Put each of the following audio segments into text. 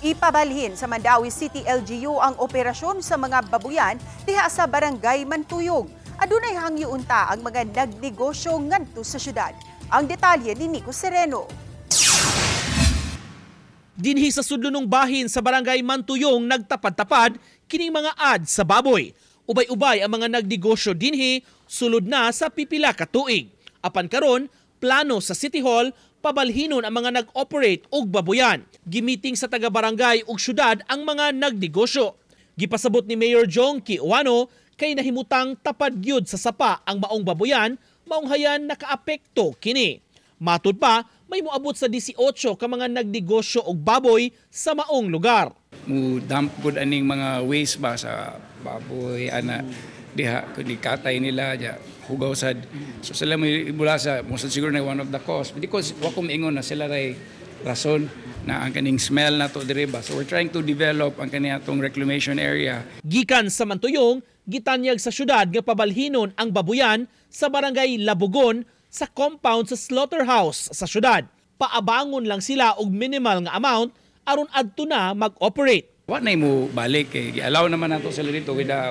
Ipabalhin sa Mandaue City LGU ang operasyon sa mga babuyan diha sa Barangay Mantuyong. Adunay hangyo unta ang mga nagnegosyo ngadto sa syudad. Ang detalye ni Nico Sereno. Dinhi sa sudlonong bahin sa Barangay Mantuyong, nagtapad-tapad kining mga ad sa baboy. Ubay-ubay ang mga nagnegosyo dinhi sulod na sa pipila ka tuig. Apan karon, plano sa City Hall pabalhinon ang mga nag-operate og baboyan. Gimiting sa taga-barangay ug syudad ang mga nagnegosyo. Gipasabot ni Mayor Jong Kiwano kay nahimutang tapad gyud sa sapa ang maong baboyan, maong hayan nakaapekto kini. Matud pa, may moabot sa 18 ka mga nagnegosyo og baboy sa maong lugar. Mu dump gud aning mga waste ba sa baboy ana diha, kundi katay nila ja, hugaw sad. So sila may ibulasa mo sa siguro na one of the cause, because wa ko miingon na sila ray rason na ang kaning smell na to diri ba. So we're trying to develop ang kani atong reclamation area. Gikan sa Mantuyong, gitanyag sa syudad nga pabalhinon ang babuyan sa Barangay Labugon sa compound sa slaughterhouse sa syudad. Paabangon lang sila og minimal nga amount aron adto na mag-operate. Wa na mo balik kay gi-allow naman nato sila dito with a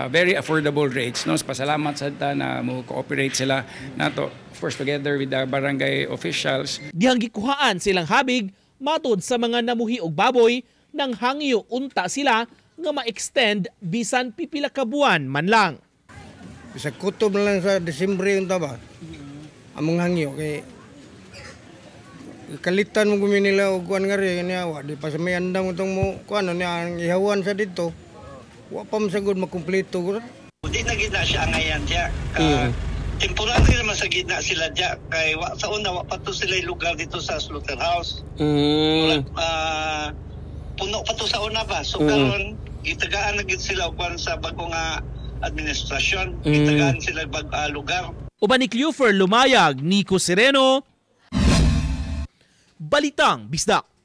very affordable rates, no? Pasalamat sad ta na mo cooperate sila nato, of course together with the barangay officials. Dihang gikuhaan silang habig, matud sa mga namuhi og baboy, nang hangyo unta sila nga ma-extend bisan pipila ka buwan man lang. Sa kutob na lang sa Disyembre yung taba. Among hangyo kay kalitan mo gumi nila og kuan nga ri niya, wa di pa sa may andam itong mo kuan niya ang ihawan sa dito. Wa pa man sagud makumpleto. Di na gid na siya angayan diya. Ka, temporary naman sa gitna sila diya kay wa sa una, wa pa to sila lugar dito sa slaughterhouse. Puno pa to sa una ba. So karon gitagaan na gid sila og kuan sa bago nga administrasyon. Gitagaan sila bag lugar. Uban ni Cleofer Lumayag, Nico Sereno, Balitang Bisdak.